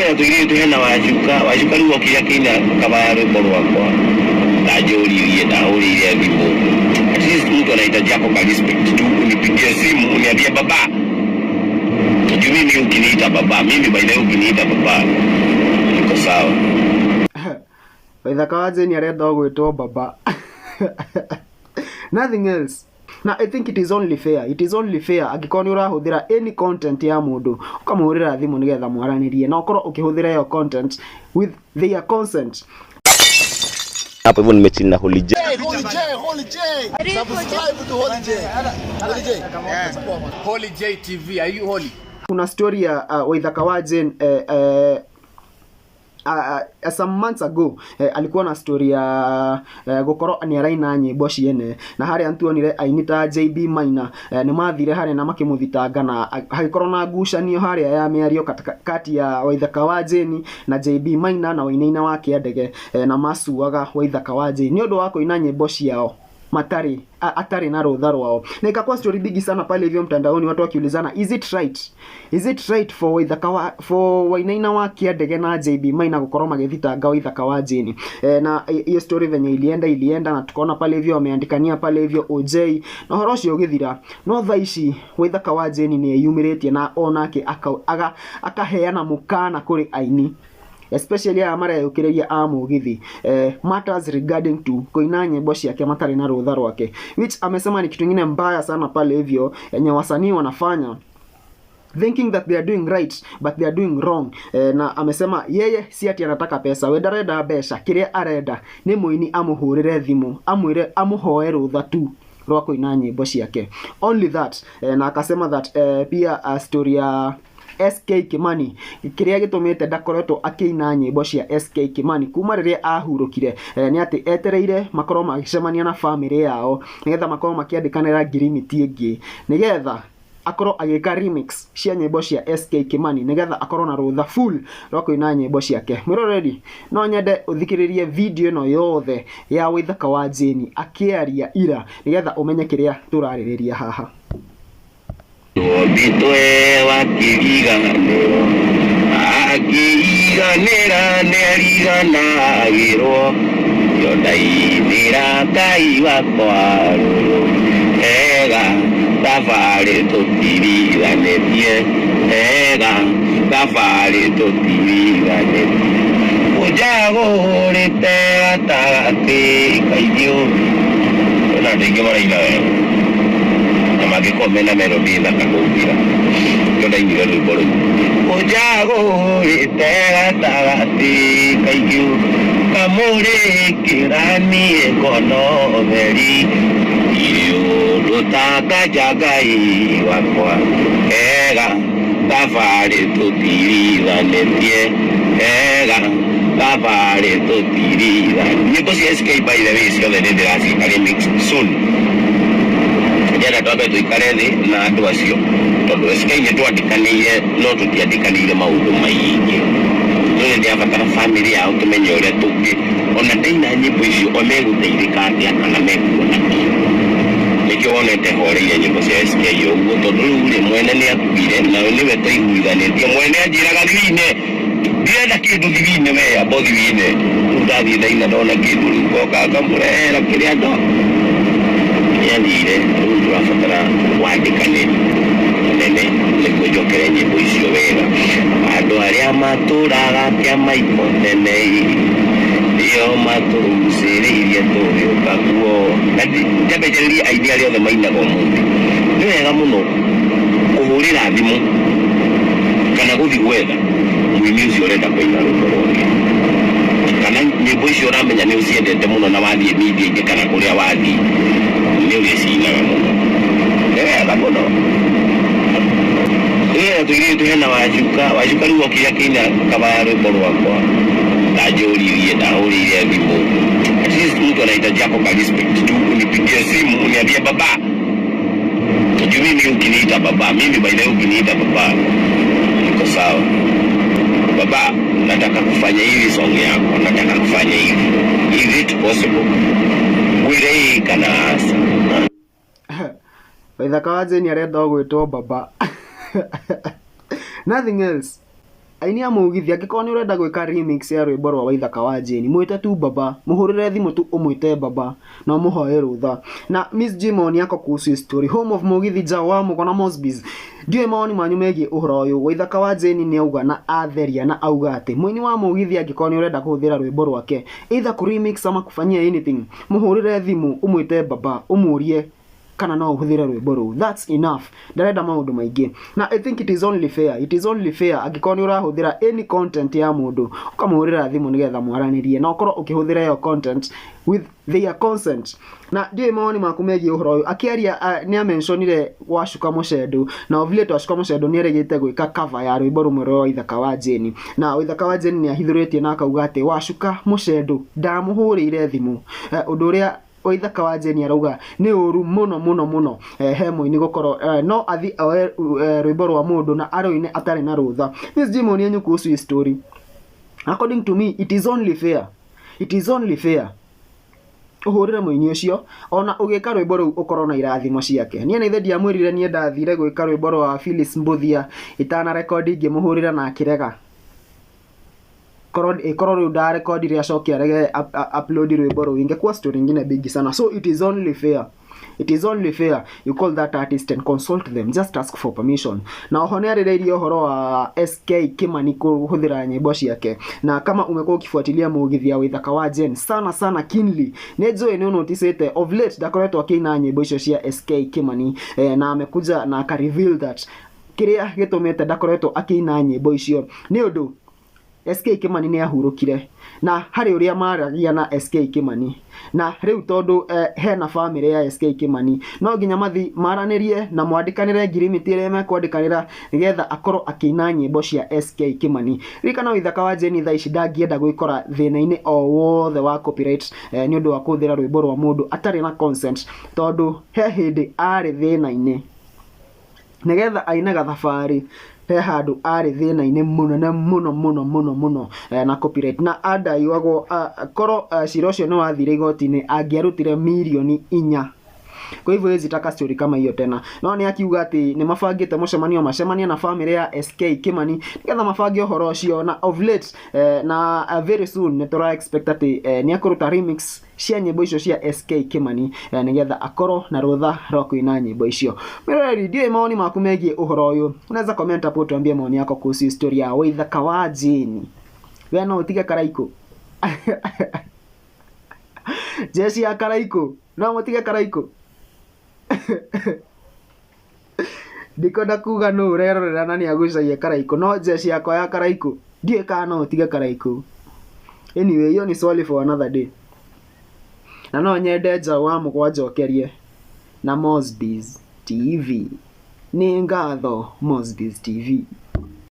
Ĩyo tũirĩtu hena Wacuka, Wacuka rĩu okire akĩina kabaya rwĩmbo rwakwa, ndanjũririe, ndahũrĩire thimũ. At least mtu anahitaji ako ka respect tu, unipigie simu uniambie baba. Juu mimi ukiniita baba, mimi by the way ukiniita baba niko sawa. Waithaka wa Jane arenda o gwĩtwo baba. Nothing else. Na I think it is only fair, it is only fair angĩkorwo nĩ ũrahũthĩra any content ya mũndũ ũkamũhũrĩra thimũ nĩgetha mwaranĩrie na ũkorwo ũkĩhũthĩra ĩyo content with their consent. Hapo hivyo nimechill na Holy J. Holy J, Holy J. Subscribe to Holy J. Holy J. Holy J TV, are you holy? Kuna story ya Waithaka wa Jane some months ago alikuwa na story ya gukorwo ni araina nyimbo ciene na haria ntuonire aini ta JB Maina ni mathire haria na makimuthitanga na hagikorwo na ngucanio haria ya miario kati ya Waithaka wa Jane na JB Maina na Wainaina wa Kiandege na macuaga Waithaka wa Jane ni undu wa kuina nyimbo ciao matari atari na rũtha rwao, na ikakuwa story bigi sana pale hivyo mtandaoni, watu wakiulizana, is it right, is it right for Waithaka wa, for Wainaina wa Kiandege na JB Maina gukorwo magithitanga Waithaka wa Jane? Na hiyo story venye ilienda ilienda na tukaona pale hivyo wameandikania pale hivyo OJ na ũhoro ũcio ũgĩthira. No thaa ici Waithaka wa Jane nĩ eyumĩrĩtie na onake akaheana mũkana kũrĩ aini, especially aya mareyũkĩrĩria a mũgithi, matters regarding to kuina nyimbo ciake matarĩ na rũtha rwake, which amesema ni kitu ingine mbaya sana pale hivyo yenye wasanii wanafanya thinking that they are doing right, but they are doing wrong. Na amesema yeye si ati anataka pesa, we ndarenda mbeca, kĩrĩa arenda nĩ mũini amũhũrĩre thimũ amwĩre amũhoe rũtha tu rwa kũina nyĩmbo ciake, only that. Na akasema that pia story ya SK Kimani, kĩrĩa gĩtũmĩte ndakoretwo akĩina nyĩmbo cia SK Kimani kuma rĩrĩa ahurũkire, nĩ atĩ etereire makorwo magĩcemania na famĩlĩ yao nĩgetha makorwo makĩandĩkanĩra ngirimiti ĩngĩ nĩgetha akorwo agĩka remix cia nyĩmbo cia SK Kimani nĩgetha akorwo na rũtha full rwa kũina nyĩmbo ciake. Mwĩroreri, no nyende ũthikĩrĩrie video ĩno yothe ya Waithaka wa Jane akĩaria ira nĩgetha ũmenye kĩrĩa tũrarĩrĩria haha. Twombĩtwe wa kĩriganĩro, akĩiganĩra nĩariganagĩrwo, yo ndainĩra Ngai wakwa rũrũ ega thabarĩ tũtiriganĩtie, ega thabarĩ tũtiriganĩtie, ũnjagũrĩte gatagatĩ ka ithuĩ. Kwĩna andũ aingĩ maraina wega na mangĩkorwo mena melody thaka kũngĩra, nĩkĩo ndainire rwĩmbo rũu, ũnjagũrĩte gatagatĩ ka ithuĩ, kamũrĩkĩra niĩ ngona ũtheri, ndirĩ ũndũ tanganja Ngai wakwa, ega thabarĩ tũtirithanĩtie, ega thabarĩ tũtirithanĩtie. Nyĩmbo cia SK, by the way, ciothe nĩ ndĩraciĩka remix soon. Ndĩrenda twambe tũikare thĩ na andũ acio tondũ SK nĩ twandĩkanĩire no tũtiandĩkanĩire maũndũ maingĩ, no nĩ ndĩrabatara family yao tũmenye ũrĩa tũngĩ ona ndaina nyĩmbo icio o megũteithĩka atĩa kana mekuona kĩ. Nĩkĩo wonete horeire nyĩmbo cia SK ũguo, tondũ rĩu rĩ mwene nĩ akuire na nĩwe twaiguithanĩtie. Mwene anjĩraga thiine, ndirenda kĩndũ, thiine we amba ũthiine. Rĩu ndathiĩ ndaina ndona kĩndũ, rĩu ngoka ngamũrehera kĩrĩa ndo nĩathire. Rĩu tũrabatara wandĩkanĩri mũnene nĩguo njokere nyĩmbo icio wega. Andũ arĩa matũraga kĩamaiko tene nĩo matũgucĩrĩirie tũgĩũka kuo, na njambe njarĩrie aini arĩa othe mainaga ũmũthĩ. Nĩ wega mũno kũhũrĩra thimũ kana gũthiĩ gwetha mũini ũcio ũrenda kũina rwĩmbo rwake kana nyĩmbo icio ũramenya nĩ ũciendete mũno, na wathiĩ media-inĩ kana kũrĩa wathiĩ nĩ ũrĩcinaga mũno. Nĩ wega mũno. Ĩyo tũirĩtu hena Wacuka, Wacuka rĩu okire akĩina kabaya rwĩmbo rwakwa, ndanjũririe, ndahũrĩire thimũ. At least mtu anahitaji ako ka respect tu, unipigie simu uniambie baba. Juu mimi ukiniita baba, mimi by the way ukiniita baba niko sawa. Baba, nataka kufanya hivi song yako, nataka kufanya hivi. Is it possible? Ngwĩre kana aca? Waithaka wa Jane arenda o gwĩtwo baba, nothing else. Aini a mũgithi, angĩkorwo nĩ ũrenda gwĩka remix ya rwĩmbo rwa Waithaka wa Jane, mwĩte tu baba, mũhũrĩre thimũ tu ũmwĩte baba na ũmũhoe rũtha. Na Miss G, maoni yako kuhusu story, home of mũgithi, Jao wa Mũgo na Mosbys. Ndiũĩ mawoni manyu megiĩ ũhoro ũyũ. Waithaka wa Jane nĩ auga na atheria na auga atĩ mũini wa mũgithi, angĩkorwo nĩ ũrenda kũhũthĩra rwĩmbo rwake either kũ remix ama kũfanyia anything, mũhũrĩre thimũ ũmwĩte baba, ũmũrie kana no ũhũthĩre rwĩmbo rũu. That's enough, ndarenda maũndũ maingĩ. Na I think it is only fair, it is only fair, angĩkorwo nĩ ũrahũthĩra any content ya mũndũ, ũkamũhũrĩra thimũ nĩgetha mwaranĩrie na ũkorwo ũkĩhũthĩra ĩyo content with their consent. Na ndiũĩ mawoni maku megiĩ ũhoro ũyũ. Akĩaria nĩ amentionire Wacuka Mũcendũ, na of late Wacuka Mũcendũ nĩ erĩgĩte gwĩka cover ya rwĩmbo rũmwe rwa Waithaka wa Jane, na Waithaka wa Jane nĩ ahithũrĩtie na akauga atĩ Wacuka Mũcendũ ndamũhũrĩire thimũ, ũndũ ũrĩa Waithaka wa Jane arauga nĩ ũru mũno mũno mũno he mũini gũkorwo no athi oe rwĩmbo rwa mũndũ na arũine atarĩ na rũtha. Miss G, maoni yenyu kuhusu hii story. According to me, it is only fair, it is only fair ũhũrĩre mũini ũcio, ona ũgĩka rwĩmbo rũu ũkorwo na irathimo ciake. Niĩ na ithe ndiamwĩrire, niĩ ndathire gwĩka rwĩmbo rwa Phyllis Mbuthia, itana rekondi ngĩmũhũrĩra na akĩrega. Korwo ĩkorwo rĩu ndarekondire acoke arege upload rwĩmbo rũu, ingekuwa story ingine big sana. So it is only fair, it is only fair you call that artist and consult them, just ask for permission. Na oho nĩ arĩrĩirie ũhoro wa SK Kimani kũhũthĩra nyĩmbo ciake. Na kama umekuwa ukifuatilia mũgithi ya Waithaka wa Jane sana sana keenly, nĩ njũĩ nĩ ũnoticĩte of late ndakoretwo akĩina nyĩmbo icio cia SK Kimani, na amekuja na aka reveal that kĩrĩa gĩtũmĩte ndakoretwo akĩina nyĩmbo icio nĩ ũndũ SK Kimani nĩ ahurũkire, na harĩ ũrĩa maragia na SK Kimani, na rĩu tondũ hena famĩlĩ ya SK Kimani, no nginya mathi maranĩrie na mwandĩkanĩre ngirimiti ĩrĩa mekwandĩkanĩra nĩgetha akorwo akĩina nyĩmbo cia SK Kimani. Ririkana Waithaka wa Jane thaa ici ndangĩenda gwĩkora thĩna-inĩ o wothe wa copyright nĩ ũndũ wa kũhũthĩra rwĩmbo rwa mũndũ atarĩ na consent, tondũ he hĩndĩ arĩ thĩna-inĩ nĩgetha aine gathabarĩ, he handũ arĩ thĩna-inĩ mũnene mũno mũno mũno mũno na copyright, na andaiwagwo korwo cira ũcio nĩ wathire igoti-inĩ angĩarutire mirioni 4. Kwa hivyo hawezi taka story kama hiyo tena. No nĩ akiuga atĩ nĩ mabangĩte mũcemanio, macemanie na famĩlĩ ya SK Kimani nĩgetha mabange ũhoro ũcio. Na of late na very soon nĩ tũra expect atĩ nĩ akũruta remix cia nyĩmbo icio cia SK Kimani nĩgetha akorwo na rũtha rwa kũina nyĩmbo icio. Mĩroreri, ndiũĩ maoni maku megiĩ ũhoro ũyũ. Unaweza comment hapo tuambie maoni yako kuhusu historia ya Waithaka wa Jane. We no ũtige Karaikũ? Jeshi ya Karaikũ, no mũtige Karaikũ? Ndikwenda kuga nũ ũrerorera na nĩ agucagia Karaikũ, no jeshi yakwa ya Karaikũ, ndiũĩ kana no ũtige Karaikũ. Anyway, hiyo ni swali for another day, na no nyende Njaũ wa mũgwanjokerie na Mosbys TV. Nĩ ngatho, Mosbys TV.